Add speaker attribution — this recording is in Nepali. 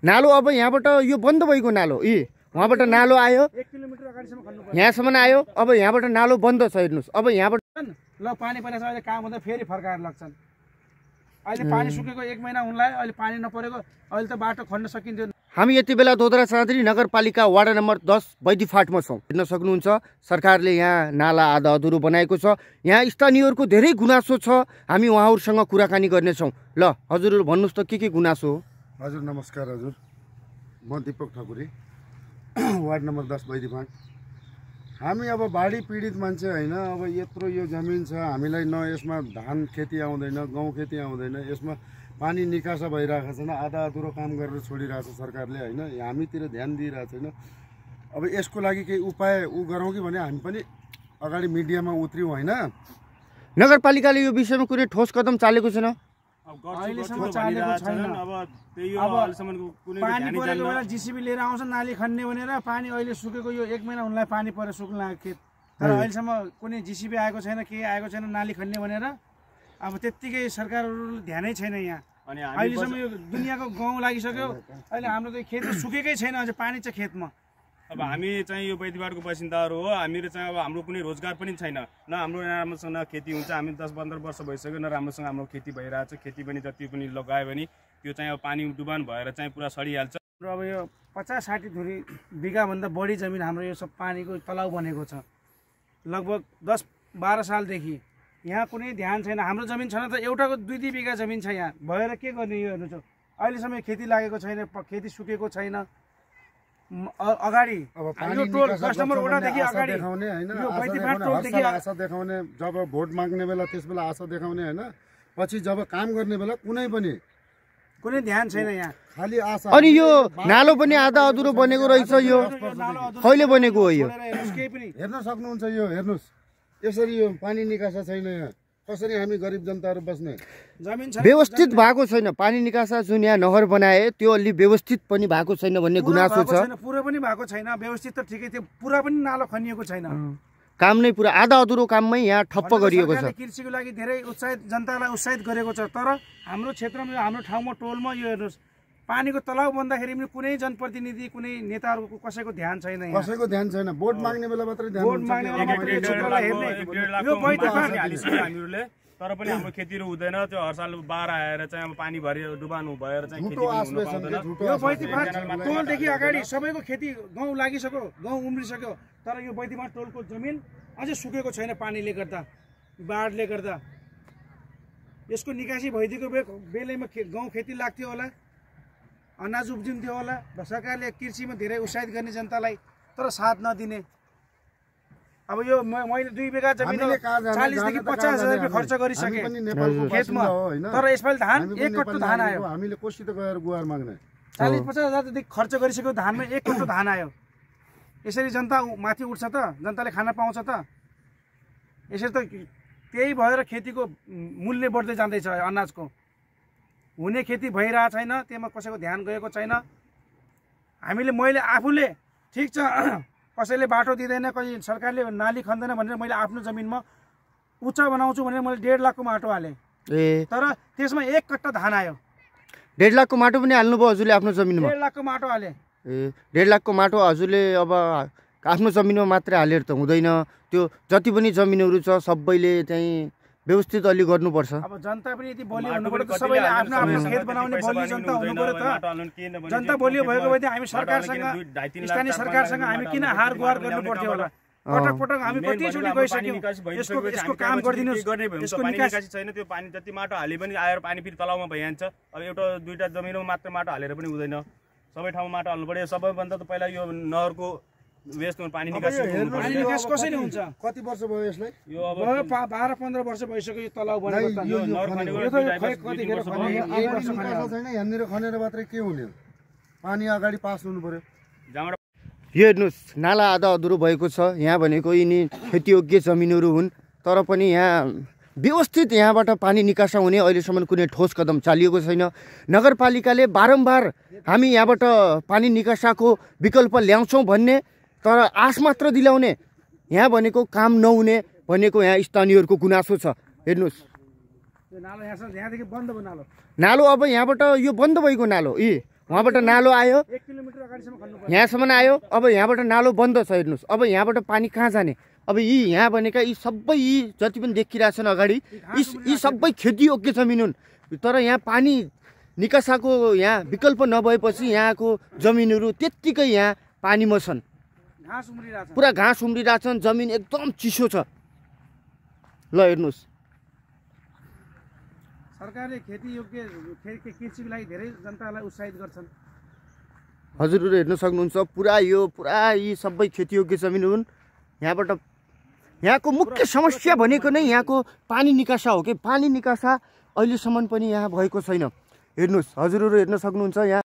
Speaker 1: नालो अब यहाँबाट यो बन्द भएको नालो वहाँबाट नालो आयो
Speaker 2: 1 किलोमिटर अगाडिसम्म खन्नु पर्छ।
Speaker 1: यहाँसम्म आयो, अब यहाँबाट नालो बन्द छ। हेर्नुहोस् अब यहाँबाट
Speaker 2: ल पानी परेछ, अहिले काम हुँदा फेरि फर्काएर लग्छन्। अहिले पानी सुकेको 1 महिना हुनलाई, अहिले पानी नपरेको, अहिले त बाटो खन्न सकिन्थ्यो।
Speaker 1: हामी यति बेला दोदरा चाँदरी नगरपालिका वार्ड नम्बर 10 बैदीफाटमा छौँ। हेर्न सक्नुहुन्छ सरकारले यहाँ नाला आधा अधुरो बनाएको छ। यहाँ स्थानीयहरूको धेरै गुनासो छ। हामी उहाँहरूसँग कुराकानी गर्नेछौँ। ल हजुर भन्नुहोस् त के गुनासो हो?
Speaker 3: हजुर नमस्कार हजुर, म दीपक ठकुरी, वार्ड नम्बर 10 बैदीफाट। हामी अब बाढी पीडित मान्छे होइन। अब यत्रो यो जमिन छ, हामीलाई न यसमा धान खेती आउँदैन, गहुँ खेती आउँदैन, यसमा पानी निकासा भइरहेको छैन, आधा अधुरो काम गरेर छोडिरहेको छ सरकारले होइन। हामीतिर ध्यान दिइरहेको छैन। अब यसको लागि केही उपाय गरौँ कि भने हामी पनि अगाडि मिडियामा उत्रियौँ होइन।
Speaker 1: नगरपालिकाले यो विषयमा कुनै ठोस कदम चालेको छैन।
Speaker 2: अहिलेसम्म चालेको छैन। अब पानी परेको बेला जिसिबी लिएर आउँछ नाली खन्ने भनेर। पानी अहिले सुकेको यो 1 महिना हुनलाई पानी परेर सुक्न लाग्यो खेत, तर अहिलेसम्म कुनै जिसिबी आएको छैन, के आएको छैन नाली खन्ने भनेर। अब त्यत्तिकै सरकारहरू ध्यानै छैन यहाँ। अहिलेसम्म यो दुनियाँको गाउँ लागिसक्यो, अहिले हाम्रो त खेत सुकेकै छैन, अझ पानी छ खेतमा।
Speaker 4: अब हामी चाहिँ यो बैदीबाटको बासिन्दाहरू हो। हामीहरू चाहिँ अब हाम्रो कुनै रोजगार पनि छैन, न हाम्रो राम्रोसँग खेती हुन्छ। हामी 10-15 वर्ष भइसक्यो न राम्रोसँग हाम्रो खेती भइरहेछ। खेती पनि जति पनि लगायो भने त्यो चाहिँ अब पानी डुबान भएर चाहिँ पुरा सडिहाल्छ।
Speaker 2: र अब यो 50-60 धुरी बिघाभन्दा बढी जमिन हाम्रो यो सब पानीको तलाउ बनेको छ। लगभग 10-12 सालदेखि यहाँ कुनै ध्यान छैन। हाम्रो जमिन छैन त एउटाको 2-2 बिघा जमिन छ यहाँ, भएर के गर्ने यो हेर्नु छ। अहिलेसम्म खेती लागेको छैन, खेती सुकेको छैन। अगाडि यो टोल कस्टमर वडादेखि अगाडि यो बैदीफाट टोलदेखि
Speaker 3: आशा देखाउने, जब भोट माग्ने बेला त्यस बेला आशा देखाउने होइन, पछि जब काम गर्ने बेला कुनै
Speaker 2: ध्यान छैन यहाँ,
Speaker 3: खालि आशा।
Speaker 1: अनि यो नालो पनि आधा अधुरो बनेको रहेछ। यो कहिले बनेको हो? यो
Speaker 3: हेर्न सक्नुहुन्छ, यो हेर्नुहोस् यसरी यो पानी निकासा छैन यहाँ। कसरी हामी गरिब जनताहरू बस्ने?
Speaker 1: व्यवस्थित भएको छैन पानी निकासा। जुन यहाँ नहर बनाए त्यो अलि व्यवस्थित पनि भएको छैन भन्ने गुनासो छ।
Speaker 2: पुरा पनि भएको छैन, व्यवस्थित त ठिकै थियो, पुरा पनि नालो खनिएको छैन।
Speaker 1: काम नै पुरा आधा अधुरो काममै यहाँ ठप्प गरिएको छ।
Speaker 2: कृषिको लागि धेरै उत्साहित जनतालाई उत्साहित गरेको छ, तर हाम्रो क्षेत्रमा हाम्रो ठाउँमा टोलमा यो हेर्नुहोस् पानीको तलाउ बन्दाखेरि पनि कुनै जनप्रतिनिधि कुनै नेताहरूको कसैको ध्यान छैन।
Speaker 3: कसैको ध्यान छैन। भोट माग्ने बेला मात्रै ध्यान
Speaker 2: भोट माग्ने बेला मात्रै क्षेत्रलाई हेर्ने यो बैदीफाट
Speaker 4: हामीहरूले। तर पनि हाम्रो खेतीहरू हुँदैन। त्यो हर साल बाढ आएर चाहिँ अब पानी भरि डुबानु भएर चाहिँ खेती हुन पाउँदैन।
Speaker 2: यो बैदीफाट टोलदेखि अगाडि सबैको खेती गाउँ लागिसक्यो, गाउँ उम्रिसक्यो, तर यो बैदीफाट टोलको जमिन अझै सुकेको छैन पानीले गर्दा, बाढले गर्दा। यसको निकासी भइदिएको बेलैमा गाउँ खेती लाग्थ्यो होला, अनाज उब्जिन्थ्यो होला। सरकारले कृषिमा धेरै उत्साहित गर्ने जनतालाई, तर साथ नदिने। अब यो मैले 2 बिघा जमिन 40,000 देखि 50,000 रुपियाँ खर्च गरिसकेँ खेतमा, तर यसपालि धान 1 कट्टो धान आयो।
Speaker 3: हामीले कोसित गएर गुहार माग्ने
Speaker 2: 40-50 हजार देखि खर्च गरिसक्यो धानमा 1 कट्टो धान आयो। यसरी जनता माथि उठ्छ त? जनताले खाना पाउँछ त? यसरी त त्यही भएर खेतीको मूल्य बढ्दै जाँदैछ। अनाजको हुने खेती भइरहेको छैन, त्यसमा कसैको ध्यान गएको छैन। मैले आफूले ठिक छ, कसैले बाटो दिँदैन, कहिले सरकारले नाली खन्दैन भनेर मैले आफ्नो जमिनमा उच्च बनाउँछु भनेर मैले 1.5 लाखको माटो हालेँ, तर त्यसमा 1 कट्टा धान आयो।
Speaker 1: 1.5 लाखको माटो पनि हाल्नुभयो हजुरले आफ्नो जमिनमा?
Speaker 2: 1.5 लाखको माटो हालेँ।
Speaker 1: 1.5 लाखको माटो हजुरले अब आफ्नो जमिनमा मात्रै हालेर त हुँदैन। त्यो जति पनि जमिनहरू छ सबैले चाहिँ व्यवस्थित अलि गर्नुपर्छ।
Speaker 2: अब जनता पनि यति बलियो हुनु पर्यो त, सबैले आफ्नो आफ्नो खेत बनाउने बलियो जनता हुनु पर्यो त। जनता बलियो भएको भए हामी सरकारसँग, स्थानीय सरकारसँग हामी किन हार गुहार गर्नु पर्थ्यो होला? पटक पटक हामी कतिचोटि गइसक्यौँ, यसको काम गरिदिनुहोस्। यसको निकासी
Speaker 4: छैन। त्यो पानी जति माटो हाले पनि आएर पानी फेरि तलाउमा भइहाल्छ। अब एउटा 2टा जमिनमा मात्र माटो हालेर पनि हुँदैन, सबै ठाउँमा माटो हाल्नु पर्यो। सबैभन्दा त पहिला यो नहरको वेस्टमा पानी निकास
Speaker 2: कसरी हुन्छ?
Speaker 3: कति वर्ष भयो यसलाई?
Speaker 4: यो अब
Speaker 2: 12-15 वर्ष भइसक्यो यो तलाउ बनेको।
Speaker 4: यो नहर खनेको
Speaker 3: छैन यहाँनिर खनेर मात्रै के हुने? पानी अगाडि पास हुनु पर्यो।
Speaker 1: यो हेर्नुहोस् नाला आधा अधुरो भएको छ। यहाँ भनेको यिनी खेतीयोग्य जमिनहरू हुन्, तर पनि यहाँ व्यवस्थित यहाँबाट पानी निकासा हुने अहिलेसम्म कुनै ठोस कदम चालिएको छैन। नगरपालिकाले बारम्बार हामी यहाँबाट पानी निकासाको विकल्प ल्याउँछौँ भन्ने, तर आश मात्र दिलाउने, यहाँ भनेको काम नहुने भनेको यहाँ स्थानीयहरूको गुनासो छ। हेर्नुहोस्
Speaker 2: नालो यहाँदेखि बन्द भयो। नालो
Speaker 1: अब यहाँबाट यो बन्द भएको नालो उहाँबाट नालो आयो
Speaker 2: 1 किलोमिटर अगाडिसम्म खन्नु पर्छ।
Speaker 1: यहाँसम्म आयो। अब यहाँबाट नालो बन्द छ, हेर्नुहोस्। अब यहाँबाट पानी कहाँ जाने? अब यी यहाँ भनेका यी सबै यी जति पनि देखिरहेछन् अगाडि यी सबै खेतीयोग्य जमिन हुन्। तर यहाँ पानी निकासाको यहाँ विकल्प नभएपछि यहाँको जमिनहरू त्यत्तिकै यहाँ पानीमा छन्,
Speaker 2: घाँस उम्रिरहेछ।
Speaker 1: पुरा घाँस उम्रिरहेछन्, जमिन एकदम चिसो छ। ल हेर्नुहोस्,
Speaker 2: सरकारले खेती योग्य कृषिको लागि धेरै जनतालाई उत्साहित गर्छन्।
Speaker 1: हजुरहरू हेर्न सक्नुहुन्छ पुरा यी सबै खेतीयोग्य जमिन हुन्। यहाँबाट यहाँको मुख्य समस्या भनेको नै यहाँको पानी निकासा हो कि पानी निकासा अहिलेसम्म पनि यहाँ भएको छैन। हेर्नुहोस्, हजुरहरू हेर्न सक्नुहुन्छ यहाँ